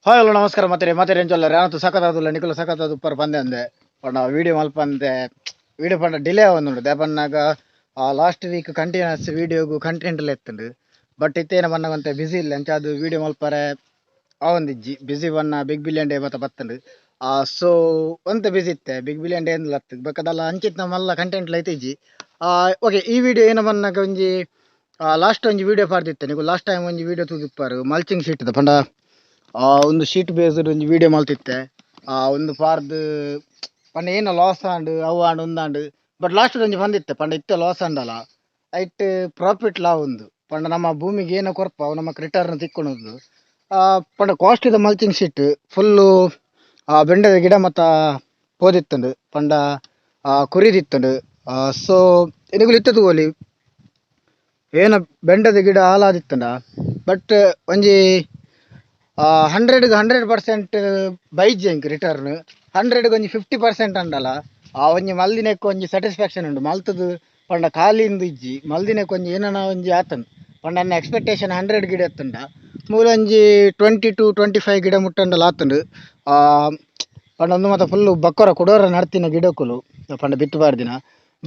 Hi, hello, ನಮಸ್ಕಾರ. ಮತ್ತೆ ಮತ್ತೆ ರೇಂಜಲ್ಲ ಯಾವತ್ತು ಸಖತ್ತಾದಿಲ್ಲ ನಿಕುಲ ಸಖತ್ತಾದ ಉಪ್ಪರ್ ಪಂದೆ ಅಂದೆ ಪಂಡ ವೀಡಿಯೋ ಮಲ್ಪಂದೆ. ವೀಡಿಯೋ ಪಂಡ ಡಿಲೇ ಆವೊಂದುಂಡು. ದಾಯೆ last week continuous ವೀಡಿಯೋಗು content ಎತ್ತುಂಡು. But ಇತ್ತೇನ ಬನ್ನಗಂತೆ busy ಇಲ್ಲ. ಅಂಚ ಅದು ವೀಡಿಯೋ ಮಲ್ಪರೆ ಆವೊಂದಿಜ್ಜಿ. ಬಿಸಿ ಬನ್ನ big billion day ಮತ ಬತ್ತುಂಡು. ಸೊ ಒಂತೆ ಬಿಸಿ ಇತ್ತೆ. Big billion day ಅಂದ್ಲ ಬೊಕ್ಕದಲ್ಲ ಅಂಚಿತ್ನ ಮಲ್ಲ ಕಂಟೆಂಟ್ ಲೈತಿಜ್ಜಿ. ಓಕೆ, ಈ ವಿಡಿಯೋ ಏನ ಬನ್ನಗ ಒಂಜಿ ಲಾಸ್ಟ್ ಒಂಜಿ ವಿಡಿಯೋ ಪಾಡ್ದಿತ್ತೆ. ನಿಕುಲು ಲಾಸ್ಟ್ ಟೈಮ್ ಒಂಜಿ ವಿಡಿಯೋ ತೂದಿಪ್ಪಾರು ಮಲ್ಚಿಂಗ್ ಶೀಟ್ ಪಂಡ ಒಂದು ಶೀಟ್ ಬೇಸ್ಡ್ ಒಂಜಿ ವಿಡಿಯೋ ಮಲ್ತಿತ್ತೆ. ಒಂದು ಪಾರ್ದ್ ಪಂಡ ಏನ ಲಾಸ್ ಆಂಡ್, ಅವು ಆಂಡ್, ಉಂದಾಂಡ್. ಬಟ್ ಲಾಸ್ಟ್ ಒಂಜಿ ಬಂದಿತ್ತೆ ಪಂಡ ಇತ್ತೆ ಲಾಸ್ ಆಂಡಲ ಐಟ್ ಪ್ರಾಫಿಟ್ ಲಾ ಉಂದು. ಪಂಡ ನಮ್ಮ ಭೂಮಿಗೆ ಏನ ಕೊರ್ಪ ಅವು ನಮಕ್ ರಿಟರ್ನ್ ತಿಕ್ಕೊಣುದು. ಪಂಡ ಕಾಸ್ಟ್ಲಿದ mulching sheet full ಬೆಂಡೆದ ಗಿಡ ಮತ್ತ ಪೋದಿತ್ತುಂಡು. ಪಂಡ ಕುರಿದಿತ್ತುಂಡು. ಸೊ ನಿಕುಲು ಇತ್ತೆ ತೂವೊಲಿ, ಏನ ಬೆಂಡದ ಗಿಡ ಹಾಲಾದಿತ್ತುಂಡ. ಬಟ್ ಒಂಜಿ 100 100% ಬೈಜ್ ಎಂಕ್ ರಿಟರ್ನ್. 100 ಒಂಜಿ 50% ಅಂಡಲ ಆ ಒಂಜಿ ಮಲ್ದಿನೆಕ್ ಒಂಜಿ ಸ್ಯಾಟಿಸ್ಫ್ಯಾಕ್ಷನ್ ಉಂಡು. ಮಲ್ತದು ಪಂಡ ಖಾಲಿ ಇಂದು ಇಜ್ಜಿ. ಮಲ್ದಿನೆಕ್ ಒಂಜಿ ಏನನ ಒಂಜಿ ಆತಂಡ್. ಪಂಡ ಎನ್ನ ಎಕ್ಸ್ಪೆಕ್ಟೇಷನ್ 100 ಗಿಡ ಇತ್ತುಂಡ ಮೂಲೊಂಜಿ 20 ಟು 25 ಗಿಡ ಮುಟ್ಟಂಡಲ ಆತುಂಡು. ಪಂಡ ಉಂದು ಮಾತ ಫುಲ್ಲು ಬಕ್ಕೊರ ಕುಡೋರ ನಡ್ತಿನ ಗಿಡಕ್ಕುಲು ಪಂಡ ಬಿತ್ತು ಪಾಡ್ದಿನ.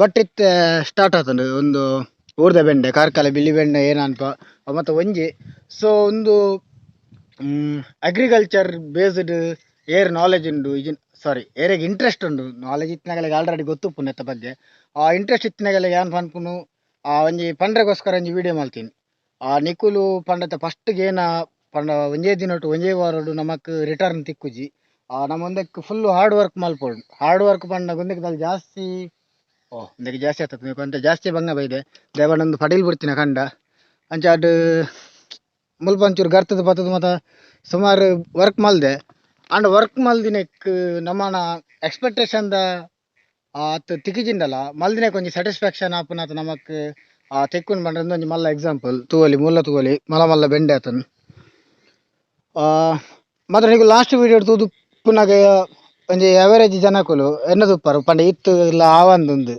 ಬಟ್ ಇತ್ತೆ ಸ್ಟಾರ್ಟ್ ಆತುಂಡು. ಒಂದು ಊರ್ದ ಬೆಂಡೆ, ಕಾರ್ಕಳ ಬಿಳಿ ಬೆಂಡೆ ಏನನ್ಪ ಮತ್ತು ಒಂಜಿ. ಸೊ ಒಂದು ಅಗ್ರಿಕಲ್ಚರ್ ಬೇಸ್ಡ್ ಏರ್ ನಾಲೆಜ್ ಉಂಡು, ಸಾರಿ, ಏರೆಗ್ ಇಂಟ್ರೆಸ್ಟ್ ಉಂಡು. ನಾಲೆಜ್ ಇತ್ತಿನಗಲಿಗೆ ಆಲ್ರೆಡಿ ಗೊತ್ತುಪ್ಪು ನೆತ್ತ ಬಗ್ಗೆ. ಆ ಇಂಟ್ರೆಸ್ಟ್ ಇತ್ತಿನಗಲಿಗೆ ಯಾನ್ ಪನ್ಪುನು, ಆ ಒಂಜಿ ಪಂಡ್ರೆಗೋಸ್ಕರ ಒಂಜಿ ವಿಡಿಯೋ ಮಲ್ತೀನಿ. ಆ ನಿಕುಲು ಪಂಡತ ಫಸ್ಟ್ ಏನ ಪಂಡ ಒಂಜೇ ದಿನೊಟು, ಒಂಜೇ ವಾರೊಡು ನಮಕ್ ರಿಟರ್ನ್ ತಿಕ್ಕುಜಿ. ನಮ್ಮ ಒಂದಕ್ಕೆ full hard work ಮಲ್ಪೊಡು. ಹಾರ್ಡ್ ವರ್ಕ್ ಪಂಡ ಒಂದಕ್ಕೆ ದಾಲ ಜಾಸ್ತಿ, ಓ ಒಂದಕ್ಕೆ ಜಾಸ್ತಿ ಆಗ್ತದೆ ಒಂತೆ ಜಾಸ್ತಿ ಬಂಗ ಬೈದೆ ದೇವನೊಂದು ಪಡೀಲ್ ಬಿಡ್ತಿನ ಕಂಡ. ಅಂಚಾಡ್ ಮುಲ್ಪ ಒಂಚೂರು ಗರ್ತದ ಪತ್ತದ ಮಾತ ಸುಮಾರು ವರ್ಕ್ ಮಲ್ದೆ. ಆಂಡ ವರ್ಕ್ ಮಲ್ದಿನೆಕ್ ನಮ್ಮನ ಎಕ್ಸ್ಪೆಕ್ಟೇಷನ್ ದ ಅತ್ ತಿಕ್ಕಿಜಿಂಡಲ ಮಲ್ದಿನೆಕ್ ಒಂಜಿ ಸ್ಯಾಟಿಸ್ಫ್ಯಾಕ್ಷನ್ ಆಪುನಾತ ನಮಕ್ ತಿಕ್ಕುಂಡು ಪಂಡ ಒಂಜಿ ಮಲ್ಲ ಎಕ್ಸಾಂಪಲ್ ತೂವೊಲಿ. ಮೂಲ ತೂವೊಲಿ, ಮಲ್ಲ ಮಲ್ಲ ಬೆಂಡೆ ಆತನ್. ಮಾತ್ರ ನಿಕುಲು ಲಾಸ್ಟ್ ವೀಡಿಯೋ ತೂದು ಪುನಗ ಒಂಜಿ ಅವರೇಜ್ ಜನಕುಲು ಎನ್ನ ತೂಪಾರು ಪಂಡ ಇತ್ತು ಇಲ್ಲ ಆವಂದುಂದು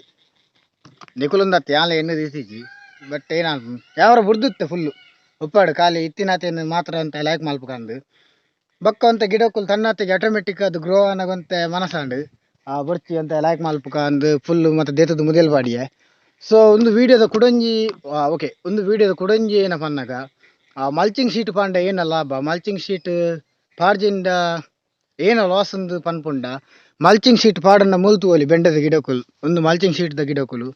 ನಿಕುಲುಂದತ್ ಯಾನ್ಲ ಎಣ್ಣೆ ದೀತಿಜಿ. ಬಟ್ ಏನ ಯಾವರ ಬುಡ್ದುತ್ತೆ ಫುಲ್ಲು ಉಪ್ಪಾಡು ಖಾಲಿ ಇತ್ತಿನಾತೇನು ಮಾತ್ರ ಅಂತ ಲೈಕ್ ಮಲ್ಪಕಂದು. ಬೊಕ್ಕ ಒಂತೆ ಗಿಡಕ್ಕುಲು ತನ್ನತ್ತಿಗೆ ಆಟೋಮೆಟಿಕ್ ಅದು ಗ್ರೋ ಆನಗೊಂತೆ ಮನಸಾಂಡ್. ಆ ಬೊರ್ಚಿ ಅಂತ ಲೈಕ್ ಮಲ್ಪುಕ ಅಂದ್ ಫುಲ್ಲು ಮತ್ತೆ ದೇತದ ಮುದೆಲ್ ಪಾಡಿಯೆ. ಸೊ ಒಂದು ವಿಡಿಯೋದ ಕುಡೊಂಜಿ, ಓಕೆ, ಒಂದು ವಿಡಿಯೋದ ಕುಡೊಂಜಿ ಏನ ಪನ್ನಗ, ಆ ಮಲ್ಚಿಂಗ್ ಶೀಟ್ ಪಾಂಡ ಏನ ಲಾಭ, ಮಲ್ಚಿಂಗ್ ಶೀಟ್ ಪಾರ್ಜಿಂಡ ಏನ ಲಾಸ್ ಅಂದ್ ಪನ್ಪುಂಡ, ಮಲ್ಚಿಂಗ್ ಶೀಟ್ ಪಾಡಂಡ ಮೂಲು ತೂವೊಲಿ ಬೆಂಡೆದ ಗಿಡಕುಲು. ಒಂದು ಮಲ್ಚಿಂಗ್ ಶೀಟ್ ದ ಗಿಡಕುಲು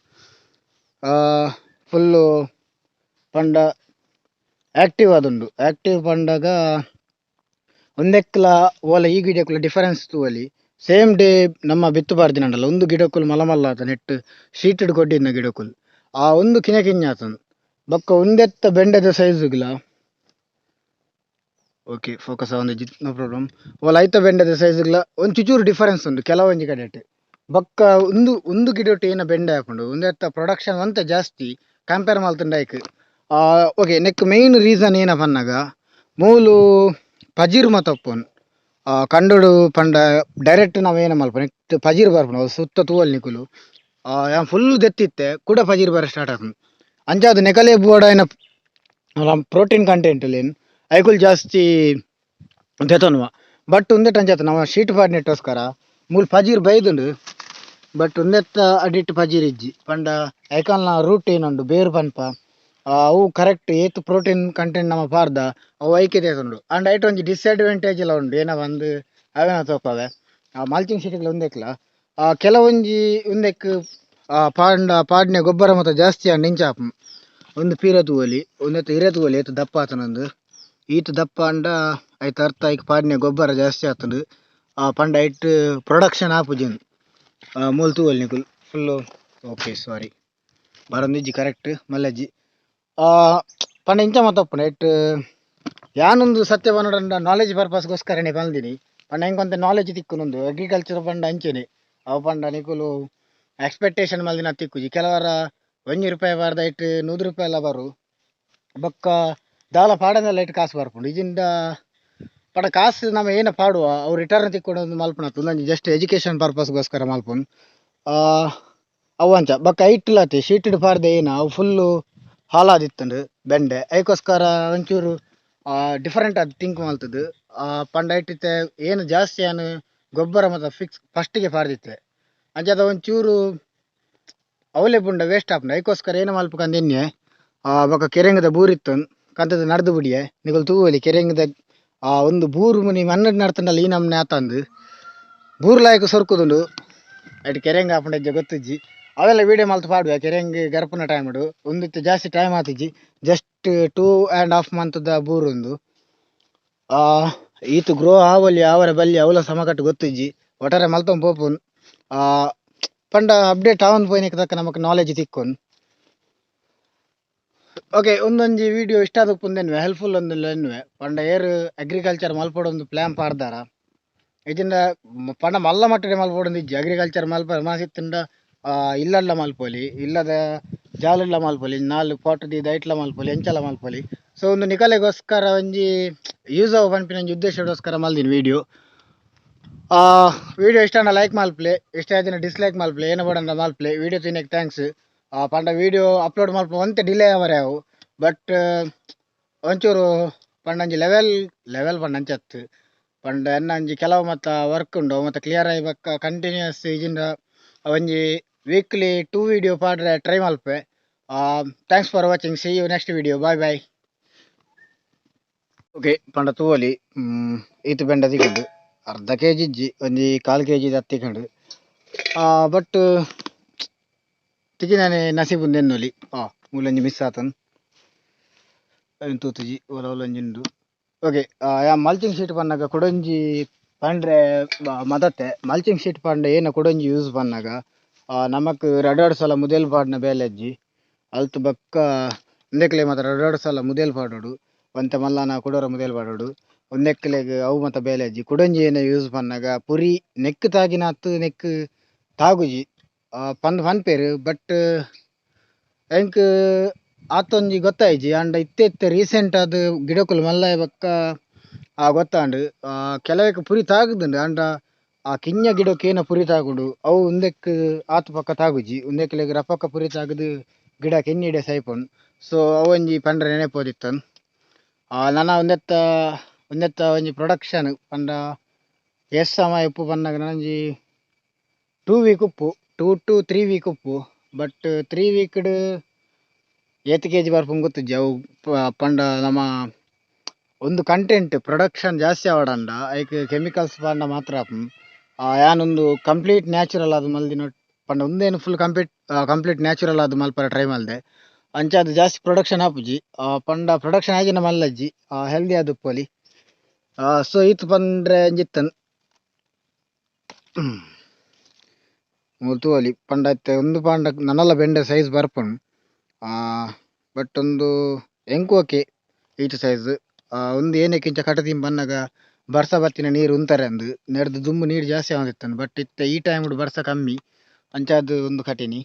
ಫುಲ್ಲು ಪಂಡ ಆಕ್ಟಿವ್ ಆದುಂಡು. ಆಕ್ಟಿವ್ ಪಂಡಗ ಒಂದೆಕ್ಲ ಓಲ ಈ ಗಿಡಕ್ಕುಲ ಡಿಫರೆನ್ಸ್ ತೂವೊಲಿ. ಸೇಮ್ ಡೇ ನಮ್ಮ ಬಿತ್ತು ಪಾಡ್ದಿನಂಡಲ ಒಂದು ಗಿಡಕ್ಕುಲು ಮಲ್ಲ ಮಲ್ಲ ಆತ. ನೆಟ್ ಶೀಟೆಡ್ ಕೊಡ್ಡಿನ ಗಿಡಕ್ಕುಲು ಆ ಒಂದು ಕಿನ್ಯ ಕಿನ್ಯ ಆತುಂಡು. ಬೊಕ್ಕ ಉಂದೆತ್ತ ಬೆಂಡೆದ ಸೈಜುಗ್ಲ, ಓಕೆ, ಫೋಕಸ್ ಆವೊಂದಿಜ್ಜಿ, ನೋ ಪ್ರಾಬ್ಲಮ್. ಓಲ ಐತ ಬೆಂಡೆದ ಸೈಜುಗ್ಲ ಒಂಚೂರು ಚೂರು ಡಿಫರೆನ್ಸ್ ಉಂಡು ಕೆಲವೊಂಜಿ ಕಡೆಟ್. ಬೊಕ್ಕ ಉಂದು ಉಂದು ಗಿಡೊಟ್ಟು ಏನ ಬೆಂಡೆ ಆಪುಂಡು. ಉಂದೆತ್ತ ಪ್ರೊಡಕ್ಷನ್ ಒಂತೆ ಜಾಸ್ತಿ ಕಂಪೇರ್ ಮಲ್ತುಂಡ ಐಕ್. ಓಕೆ, ನೆಕ್ ಮೇನ್ ರೀಸನ್ ಏನ ಪನ್ನಗ ಮೂಲು ಪಜಿರ್ ಮಾತ ಉಪ್ಪುನು. ಕಂಡೊಡು ಪಂಡ ಡೈರೆಕ್ಟ್ ನಾವ್ ಏನ ಮಲ್ಪುನ ನೆಕ್ಕ್ ಪಜಿರ್ ಬರ್ಪುಂಡು. ಅವು ಸುತ್ತ ತೂವೊಲಿ ನಿಕುಲು. ಯಾನ್ ಫುಲ್ ದೆತ್ತಿತ್ತೆ, ಕುಡ ಪಜಿರ್ ಬರ ಸ್ಟಾರ್ಟ್ ಆಪುಂಡು. ಅಂಚಾದ್ ನೆಕಲೆ ಬೋಡಾಯಿನ ಪ್ರೋಟೀನ್ ಕಂಟೆಂಟ್ ಲೇನ್ ಐಕುಲು ಜಾಸ್ತಿ ದೆತೊನುವ. ಬಟ್ ಉಂದೆಟ್ ಅಂಚಾತ್ ನಮ ಶೀಟ್ ಪಾಡ್ನೆಟ್ಟೋಸ್ಕರ ಮೂಲು ಪಜಿರ್ ಬೈದುಂಡು. ಬಟ್ ಉಂದೆತ್ತ ಅಡಿಟ್ ಪಜಿರ್ ಇಜ್ಜಿ. ಪಂಡ ಐಕಲ್ನ ರೂಟ್ ಏನುಂಡು, ಬೇರು ಪನ್ಪ, ಅವು ಕರೆಕ್ಟ್ ಏತ್ ಪ್ರೋಟೀನ್ ಕಂಟೆಂಟ್ ನಮ ಪಾರ್ದ ಅವು ಐಕೆ ದೆತೊಂಡು. ಅಂಡ್ ಐಟ್ ಒಂಜಿ ಡಿಸ್ಅಡ್ವಾಂಟೇಜ್ ಲ ಉಂಡು. ಏನ ಪಂದ್ ಅವೇನ ತೋಪವೆ. ಮಲ್ಚಿಂಗ್ ಶೀಟ್ ಉಂದೆಕ್ಲ ಕೆಲವೊಂಜಿ ಉಂದೆಕ್ ಪಾಂಡ ಪಾಡ್ನೆ ಗೊಬ್ಬರ ಮಾತ ಜಾಸ್ತಿ ಆಂಡ ಇಂಚ ಆಪುಂಡು. ಒಂದು ಪೀರ ತೂವೊಲಿ, ಉಂದೆತ ಇರೆ ತೂವೊಲಿ, ಏತ್ ದಪ್ಪ ಆತುಂಡು. ಈತ್ ದಪ್ಪ ಆಂಡ ಐತ ಅರ್ಥ ಐಕ್ ಪಾಡ್ನೆ ಗೊಬ್ಬರ ಜಾಸ್ತಿ ಆತುಂಡು. ಪಂಡ ಐಟ್ ಪ್ರೊಡಕ್ಷನ್ ಆಪುಜಿ. ಮೂಲು ತೂವೊಲಿ ನಿಕುಲು ಫುಲ್ಲು. ಓಕೆ, ಸಾರಿ, ಬರೊಂದಿಜ್ಜಿ ಕರೆಕ್ಟ್ ಮಲ್ಲಜ್ಜಿ. ಪಂಡ ಇಂಚ ಮಾತ ಉಪ್ಪುಂಡು ಐಟ್. ಯಾನೊಂದು ಸತ್ಯ ಪನೊಡಂಡ ನಾಲೆಜ್ ಪರ್ಪಸ್ಗೋಸ್ಕರನೇ ಪಂದಿನಿ. ಪಂಡ ಎಂಕ್ ಒಂತೆ ನಾಲೆಜ್ ತಿಕ್ಕುನುಂದು. ಅಗ್ರಿಕಲ್ಚರ್ ಪಂಡ ಅಂಚೆನೆ ಅವು. ಪಂಡ ನಿಕುಲು ಎಕ್ಸ್ಪೆಕ್ಟೇಷನ್ ಮಲ್ದಿನ ತಿಕ್ಕುಜಿ. ಕೆಲವರ 1 ರೂಪಾಯಿ ಬಾರ್ದ ಐಟ್ 100 ರೂಪಾಯಿ ಎಲ್ಲ ಬರು. ಬೊಕ್ಕ ದಾಲ ಪಾಡಂದೆಲ್ಲ ಐಟ್ ಕಾಸು ಬರ್ಪುಂಡು. ಇಜಿಂಡ ಪಂಡ ಕಾಸು ನಮ ಏನ ಪಾಡುವ ಅವು ರಿಟರ್ನ್ ತಿಕ್ಕೊಡು ಮಲ್ಪುನತ್ತು. ಉಂದೊಂಜಿ ಜಸ್ಟ್ ಎಜುಕೇಶನ್ ಪರ್ಪಸ್ಗೋಸ್ಕರ ಮಲ್ಪುನು. ಅವು ಅಂಚ. ಬೊಕ್ಕ ಐಟ್ಲತೆ ಶೀಟೆಡ್ ಪಾಡ್ದೆ ಏನ ಅವು ಫುಲ್ಲು ಹಾಳಾದಿತ್ತುಂಡು ಬೆಂಡೆ. ಐಕೋಸ್ಕರ ಒಂಚೂರು ಡಿಫರೆಂಟ್ ಆದ್ ಥಿಂಕ್ ಮಲ್ತುದು ಪಂಡ ಐಟ್ ಏನು ಜಾಸ್ತಿ ಯಾನ್ ಗೊಬ್ಬರ ಮಾತ ಫಿಕ್ಸ್ ಫಸ್ಟ್ಗೆ ಪಾಡ್ದಿತ್ತೆ. ಅಂಚಾದ ಒಂಚೂರು ಅವಲೇ ಪುಂಡ ವೇಸ್ಟ್ ಆಪುಂಡು. ಐಕೋಸ್ಕರ ಏನು ಮಲ್ಪುಕಂದ್ ಎನ್ನೆ ಬೊಕ ಕೆರೆಂಗದ ಬೂರಿತ್ತು ಕಂತದ ನಡ್ದು ಬುಡಿಯೆ ನಿಕುಲು ತೂವೊಲಿ ಕೆರೆಂಗದ ಒಂದು ಬೂರು ಮುನಿ ಮಣ್ಣು ನಡ್ತುಂಡಲ ಈ ನಮ್ನೆ ಆತಂದು ಬೂರು ಲಾಯಕ್ ಸೊರ್ಕುದುಂಡು. ಐಟ್ ಕೆರೆಂಗ ಆಪುಂಡು ಹೆಜ್ಜೆ ಗೊತ್ತಿಜ್ಜಿ. ಅವೆಲ್ಲ ವೀಡಿಯೋ ಮಲ್ತ್ ಪಾಡುವೆ ಕೆರೆಂಗ್ ಗರ್ಪುನ ಟೈಮ್ ಉಂದಿತ್ತೆ ಜಾಸ್ತಿ ಟೈಮ್ ಆತಿಜಿ. ಜಸ್ಟ್ 2.5 ಮಂತ್ ದ ಬೂರು ಉಂದು. ಈತ್ ಗ್ರೋ ಆವೊಲಿ ಆವರೆ ಬಲ್ಲಿ ಅವಲ ಸಮಕಟ್ಟು ಗೊತ್ತಿಜ್ಜಿ. ಒಟ್ಟಾರೆ ಮಲ್ತೊಂದು ಪೋಪುನ್ ಪಂಡ ಅಪ್ಡೇಟ್ ಆವೊಂದು ಪೋಯಿನೆಕ್ ತಕ್ಕ ನಮಕ್ ನಾಲೆಜ್ ತಿಕ್ಕುನ್. ಓಕೆ, ಒಂದೊಂಜಿ ವಿಡಿಯೋ ಇಷ್ಟ ಆದುಪ್ಪುಂದು ಹೆಲ್ಪ್ಫುಲ್ ಒಂದುಲ್ಲ ಎನ್ನುವೆ. ಪಂಡ ಏರ್ ಅಗ್ರಿಕಲ್ಚರ್ ಮಲ್ಪೊಡೊಂದು ಪ್ಲಾನ್ ಪಾಡ್ದಾರ ಇಜಿಂಡ ಪಂಡ ಮಲ್ಲ ಮಟ್ಟಡೆ ಮಲ್ಪೊಡೊಂದು ಇಜ್ಜಿ. ಅಗ್ರಿಕಲ್ಚರ್ ಮಲ್ಪ ಮನಸಿತ್ತುಂಡ ಇಲ್ಲಡ್ಲ ಮಲ್ಪೊಲಿ, ಇಲ್ಲದ ಜಾಲಡ್ಲ ಮಲ್ಪೊಲಿ, ನಾಲ್ ಪಾಟ್ ದೀದ್ ಐಟ್ಲ ಮಲ್ಪೊಲಿ, ಎಂಚಲ ಮಲ್ಪೊಲಿ. ಸೊ ಒಂದು ನಿಕಲೆಗೋಸ್ಕರ ಒಂಜಿ ಯೂಸ್ ಆವು ಪನ್ಪಿನ ಒಂಜಿ ಉದ್ದೇಶಗೋಸ್ಕರ ಮಲ್ದಿನಿ ವಿಡಿಯೋ. ವಿಡಿಯೋ ಇಷ್ಟ ಆಂಡ ಲೈಕ್ ಮಲ್ಪಲೆ, ಇಷ್ಟ ಆಯ್ತಿನ ಡಿಸ್ಲೈಕ್ ಮಲ್ಪಲೆ, ಏನ ಬೋಡಂಡ ಮಲ್ಪಲೆ. ವಿಡಿಯೋ ತೂಯಿನೆಕ್ thanks. ಪಂಡ ವಿಡಿಯೋ ಅಪ್ಲೋಡ್ ಮಲ್ಪ ಒಂತೆ ಡಿಲೇ ಆವರೆ ಅವು, ಬಟ್ ಒಂಚೂರು ಪಂಡ ಒಂಜಿ ಲೆವೆಲ್ ಲೆವೆಲ್ ಪಂಡ ಅಂಚತ್ತು ಪಂಡ ಎನ್ನ ಒಂಜಿ ಕೆಲವು ಮತ್ತ ವರ್ಕ್ ಉಂಡು, ಅವು ಮತ್ತ ಕ್ಲಿಯರ್ ಆಯಿ ಬೊಕ್ಕ ಕಂಟಿನ್ಯೂಸ್ ಇಜಿಂಡ ಒಂಜಿ ವೀಕ್ಲಿ 2 ವಿಡಿಯೋ ಪಾಡ್ರೆ ಟ್ರೈ ಮಲ್ಪೆ. Thanks for watching, see you next video, bye bye. Okay, ಪಂಡ ತೂವೊಲಿ ಈತ್ ಬೆಂಡ ತಿಕ್ಕುಂಡು ಅರ್ಧ ಕೆಜಿ ಇಜ್ಜಿ, ಒಂಜಿ ಕಾಲ್ ಕೆಜಿ ತಿಕ್ಕುಂಡು. ಬಟ್ ತಿಕ್ಕಿನಾನೆ ನಸೀಬುಂದು ಎನ್ನೊಲಿ. ಮೂಲೊಂಜಿ ಮಿಸ್ ಆತನ್ ಐನ್ ತೂತುಜಿ, ಓಲ ಓಲೊಂಜಿ ಉಂಡು. ಓಕೆ, ಯಾ ಮಲ್ಚಿಂಗ್ ಶೀಟ್ ಪನ್ನಗ ಕುಡೊಂಜಿ ಪಂಡ್ರೆ ಮದತೆ. ಮಲ್ಚಿಂಗ್ ಶೀಟ್ ಪಂಡ ಏನ ಕುಡೊಂಜಿ ಯೂಸ್ ಪನ್ನಗ ನಮಕ್ ರಡ್ಡ್ ರಡ್ಡ್ ಸಲ ಮುದೆಲ್ ಪಾಡ್ನ ಬೇಲೆ ಇಜ್ಜಿ. ಅಲ್ತ್ ಬೊಕ್ಕ ಉಂದೆಕ್ಲೆ ಮಾತ ರಡ್ಡ್ ರಡ್ಡ್ ಸಲ ಮುದೆಲ್ ಪಾಡೊಡು, ಒಂತೆ ಮಲ್ಲನ ಕುಡೊರ ಮುದೆಲ್ ಪಾಡೊಡು. ಉಂದೆಕ್ಲೆಗ್ ಅವು ಮಾತ ಬೇಲೆ ಇಜ್ಜಿ. ಕುಡೊಂಜಿ ಏನ ಯೂಸ್ ಪನ್ನಗ ಪುರಿ ನೆಕ್ಕ್ ತಾಗಿನಾತ್ ನೆಕ್ಕ್ ತಾಗುಜಿ ಪಂದ್ ಪನ್ಪೆರ್. ಬಟ್ ಎಂಕ್ ಆತೊಂಜಿ ಗೊತ್ತಾಯಿಜಿ. ಆಂಡ ಇತ್ತೆ ಇತ್ತೆ ರೀಸೆಂಟ್ ಆದ್ ಗಿಡಕುಲು ಮಲ್ಲ ಬೊಕ್ಕ ಗೊತ್ತಾಂಡ್. ಕೆಲವೆಕ್ ಪುರಿ ತಾಗುದುಂಡು, ಆಂಡ ಆ ಕಿನ್ಯ ಗಿಡಕ್ ಏನ ಪುರಿ ತಾಗುಂಡು ಅವು ಉಂದೆಕ್ ಆತ್ ಪಕ್ಕ ತಾಗುಜಿ. ಉಂದೆಕ್ಲೆಗ್ ರಪಕ್ಕ ಪುರಿ ತಾಗುದು ಗಿಡ ಕಿನ್ನಿಡೆ ಸೈಪುಂಡು. ಸೊ ಅವೊಂಜಿ ಪಂಡ್ರೆ ನೆನಪೋದಿತ್ತನ್. ನನ ಉಂದೆತ್ತ ಉಂದೆತ್ತ ಒಂಜಿ ಪ್ರೊಡಕ್ಷನ್ ಪಂಡ ಏತ್ ಸಮಯ ಉಪ್ಪು ಪನ್ನಗ ನನೊಂಜಿ 2 ವೀಕ್ ಉಪ್ಪು, 2 ಟು 3 ವೀಕ್ ಉಪ್ಪು. ಬಟ್ 3 ವೀಕ್ ಡ್ ಏತ್ ಕೆಜಿ ಬರ್ಪುಂಡು ಗೊತ್ತಿಜ್ಜಿ. ಅವು ಪಂಡ ನಮ ಒಂದು ಕಂಟೆಂಟ್ ಪ್ರೊಡಕ್ಷನ್ ಜಾಸ್ತಿ ಆವಡಂಡ ಐಕ್ ಕೆಮಿಕಲ್ಸ್ ಪಾಡ್ಂಡ ಮಾತ್ರ ಆಪುಂಡು. ಯಾನ್ ಉಂದು ಕಂಪ್ಲೀಟ್ ನ್ಯಾಚುರಲ್ ಆದ್ ಮಲ್ದಿನ ಪಂಡ ಉಂದೇನ್ ಫುಲ್ ಕಂಪ್ಲೀಟ್ ಕಂಪ್ಲೀಟ್ ನ್ಯಾಚುರಲ್ ಆದ್ ಮಲ್ಪರೆ ಟ್ರೈ ಮಲ್ದೆ. ಅಂಚಾದ್ ಜಾಸ್ತಿ ಪ್ರೊಡಕ್ಷನ್ ಆಪುಜಿ. ಪಂಡ ಪ್ರೊಡಕ್ಷನ್ ಆಯಿಜಿಂಡ ಮಲ್ಲಜ್ಜಿ, ಹೆಲ್ದಿ ಆದ್ ಉಪ್ಪೊಲಿ. ಸೊ ಈತ್ ಪಂಡ್ರೆ ಒಂಜಿತ್ತನ್ ಮೂಲು ತೂವೊಲಿ. ಪಂಡ ಇತ್ತೆ ಉಂದು ಪಂಡ ನನಲ ಬೆಂಡೆ ಸೈಜ್ ಬರ್ಪುಂಡು. ಬಟ್ ಉಂದು ಎಂಕ್ ಓಕೆ ಈತ್ ಸೈಜ್. ಉಂದು ಏನಕ್ಕೆ ಇಂಚ ಕಟುದು ಬನ್ನಗ ಬರ್ಸ ಬತ್ತಿನ ನೀರು ಉಂತರೆ ಅಂದ್ ನೆರ್ದ್ ದುಂಬು ನೀರು ಜಾಸ್ತಿ ಆವೊಂದಿತ್ತುಂಡು. ಬಟ್ ಇತ್ತೆ ಈ ಟೈಮ್ ಡ್ ಬರ್ಸ ಕಮ್ಮಿ, ಅಂಚಾದ್ ಉಂದು ಕಟಿನಿ.